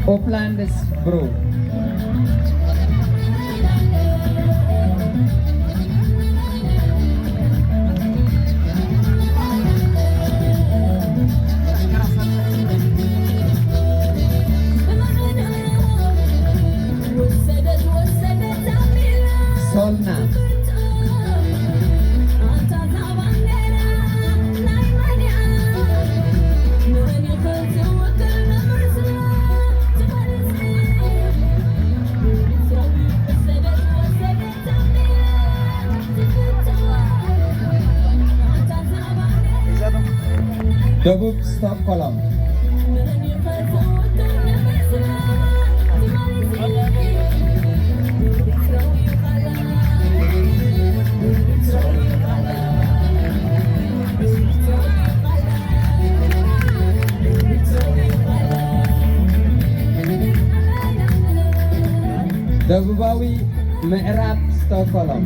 Uplands Bru. Solna. ደቡብ ስቶክሆልም። ደቡባዊ ምዕራብ ስቶክሆልም።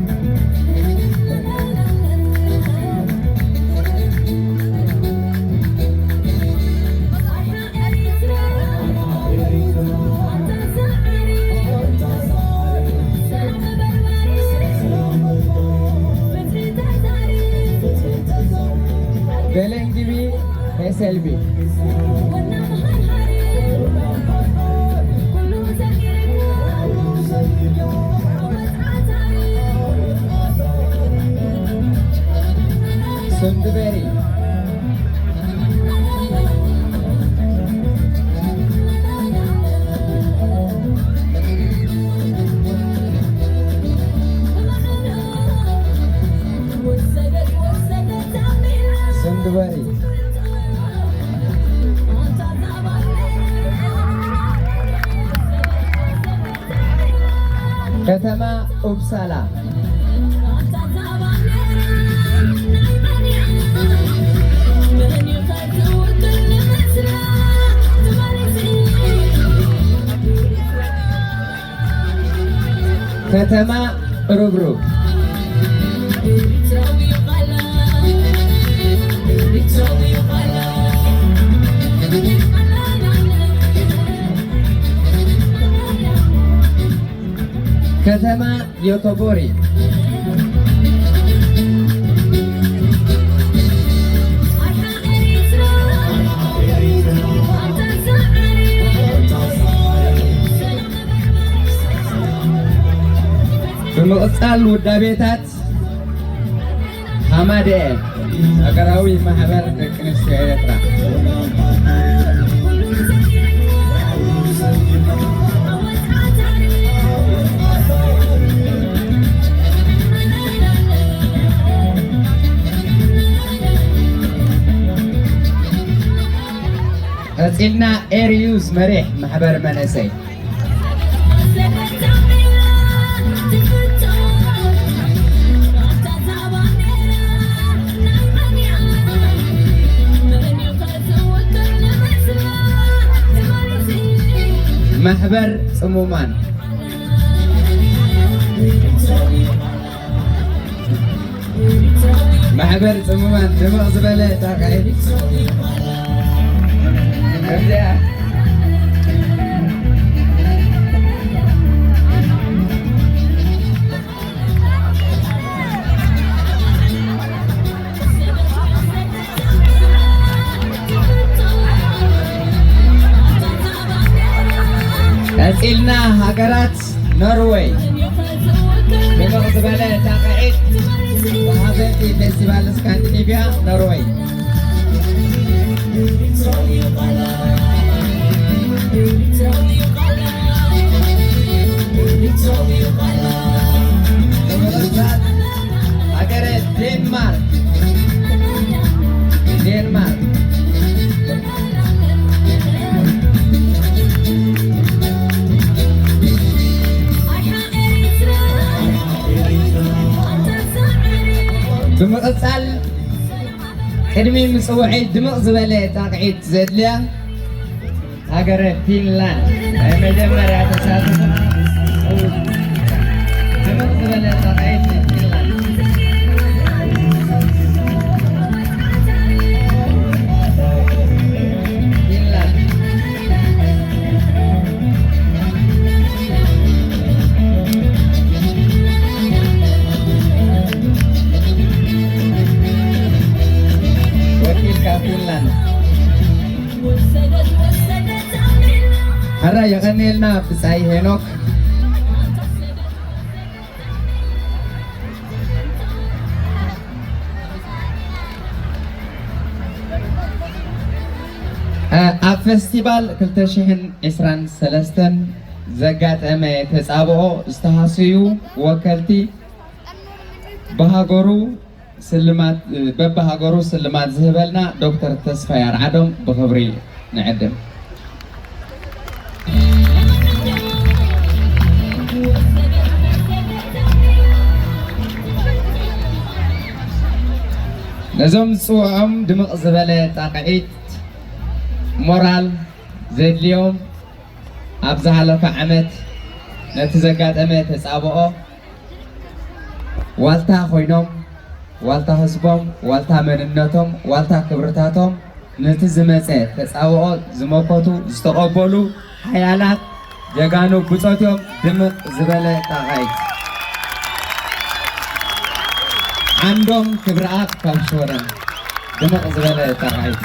Belengimi Heselbi. Sunduberi. Sunduberi. ከተማ ኡፕሳላ። ከተማ ሩብሩብ። ከተማ ዮቶቦሪ። ብምቕጻል ውዳቤታት ሃማደኤ፣ ሃገራዊ ማሕበር ደቂ ኣንስትዮ ኤርትራ። ቀጺልና ኤርዩዝ መሪሕ ማሕበር መነሰይ። ማሕበር ጽሙማን። ማሕበር ጽሙማን ድምቕ ዝበለ ጣቕዒት። ከምዚኣ። ቀጺልና ሃገራት ኖርወይ። ድምቕ ዝበለ ጣቕዒት ወሃበቲ ፌስቲቫል ስካንዲኔቭያ ኖርወይ። ሃገረ ዴንማርክ። ዴንማርክ። ብምቕጻል ቅድሚ ምጽውዒ ድምቕ ዝበለ ጣቕዒት ዘድልያ ሃገረ ፊንላንድ ናይ መጀመርያ ተሳትፎ። ድምቕ ዝበለ ጣቕዒት ናይ ፊንላንድ። ፊንላንድ። ሕራይ የቐንየልና ብጻይ ሄኖክ። እ፣ ኣብ ፈስቲቫል ክልተ ሽሕን ዕስራን ሰለስተን ዘጋጠመ ተጻብኦ ዝተሃስዩ ወከልቲ ብሃገሩ ስልማት፣ በብሃገሩ ስልማት ዝህበልና ዶክተር ተስፋይ ኣርዓዶም ብኽብሪ ንዕድም። ነዞም ዝጽውዖም ድምቕ ዝበለ ጣቕዒት ሞራል ዘድልዮም፣ ኣብ ዝሓለፈ ዓመት ነቲ ዘጋጠመ ተጻብኦ ዋልታ ኮይኖም፣ ዋልታ ህዝቦም፣ ዋልታ መንነቶም፣ ዋልታ ክብርታቶም፣ ነቲ ዝመጸ ተጻብኦ ዝመከቱ፣ ዝተቐበሉ ሓያላት ጀጋኑ ብጾት እዮም። ድምቕ ዝበለ ጣቕዒት። ዓንዶም ክብረኣብ ካብ ሽወደን። ድምቕ ዝበለ ጣቕዒት።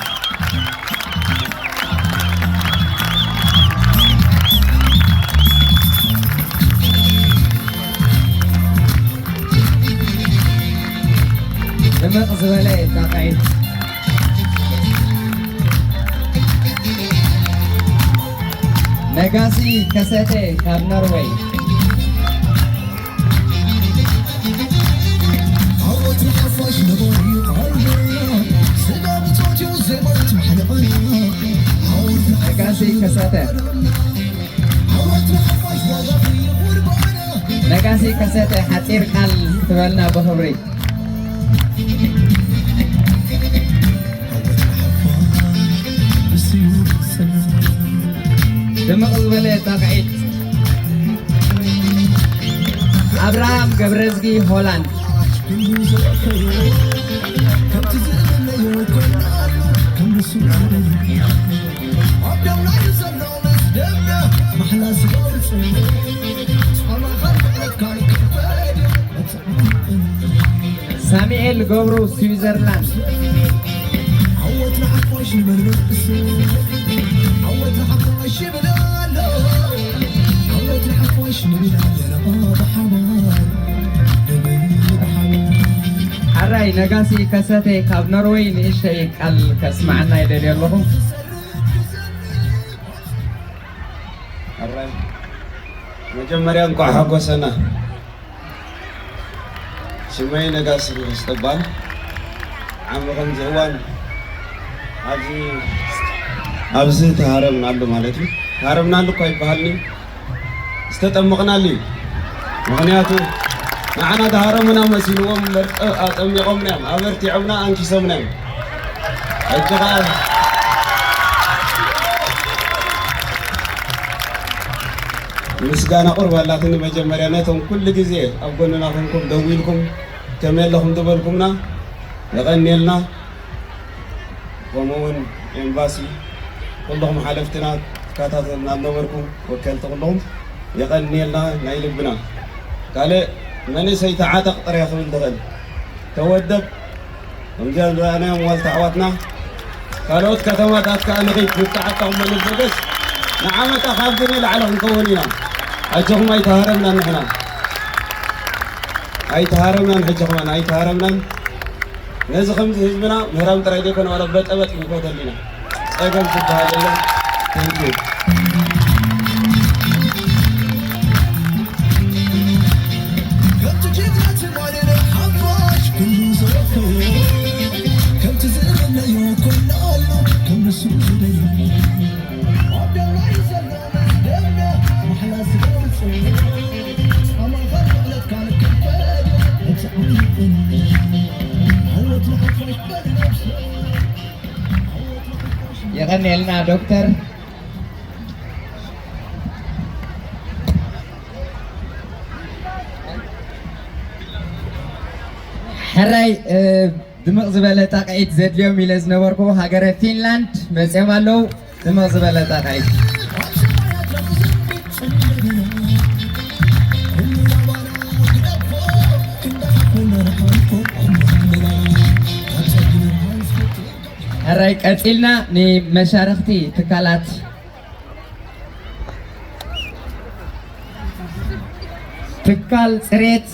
ድምቕ ዝበለ ጣቕዒት። ነጋሲ ከሰተ ካብ ኖርወይ። ነጋሲ ከሰተ። ነጋሲ ከሰተ ሓጺር ቃል ክትበልና ብኽብሪ። ድምቕ ዝበለ ጣቕዒት። ኣብርሃም ገብረዝጊ ሆላንድ። ሳሙኤል ገብሩ ስዊዘርላንድ። ሓራይ ነጋሲ ከሰተ ካብ ኖርወይ ንእሽተይ ቃል ከስምዓና ይደልዩ ኣለኹ። ኣራይ፣ መጀመርያ እንኳዕ ሓጎሰና። ሽመይ ነጋሲ ይስተባል። ዓሚ ከምዚ እዋን ኣብዚ፣ ኣብዚ ተሃረምናሉ ማለት እዩ። ተሃረምናሉ እኳ ይበሃልኒ፣ ዝተጠመቕናሉ እዩ። ምኽንያቱ ንዓና ተሃረሙና መሲልዎም መርጠ-፣ ኣጠሚቖምና እዮም፣ ኣበርቲዖምና፣ ኣንኪሶምና እዮም። ሕጂ ኸዓ ምስጋና ቁርብ ኣላትኒ። መጀመርያ ነቶም ኩሉ ግዜ ኣብ ጎንና ኮንኩም ደው ኢልኩም ከመይ ኣለኹም ዝበልኩምና የቐንየልና። ከምኡ እውን ኤምባሲ፣ ኩልኹም ሓለፍትና ትከታተሉና ዝነበርኩም ወከልቲ ኩልኹም የቐንየልና ናይ ልብና። ካልእ መንእሰይ ተዓጠቕ ጥራይ ክብል ዝኽእል፣ ተወደብ፣ ከምዚኣ ዝረኣናዮም ዋልታ ኣሕዋትና ካልኦት ከተማታት ከኣ ንኺድ ንተዓጠቕ መንበገስ ንዓመታ ካብዚ ንላዕሊ ክንከውን ኢና። ኣጆኹም ኣይተሃረምናን ንሕና። ኣይተሃረምናን፣ ሕጂ ከማን ኣይተሃረምናን። ነዚ ከምዚ ህዝብና ምህራም ጥራይ ዘይኮነ ዋላ በጠበጥ ንፈተሉ ኢና። ጸገም ዝበሃል የለን። Thank you። ከምቲ ጅግና ትማሊ ሓፋሽ ኩሉ ዘረከቦ፣ ከምቲ ዝመነዮ ኮነ ኣሎ፣ ከም ንሱ ዝደልዮ። ኣብ ደላይ ዘሎ ምስ ደምና ማሕላ ዝገልጹ፣ ጻማኻ ንዕለትካ ንክበድ፣ እቲ ዓሚቕ ዓወት ንሓፋሽ በል ነብሰይ። የቐንየልና ዶክተር። ሕራይ፣ እ፣ ድምቕ ዝበለ ጣቕዒት ዘድልዮም ኢለ ዝነበርኩ፣ ሃገረ ፊንላንድ መጽዮም ኣለዉ። ድምቕ ዝበለ ጣቕዒት። ሕራይ፣ ቀጺልና ንመሻርኽቲ ትካላት ትካል ፅሬት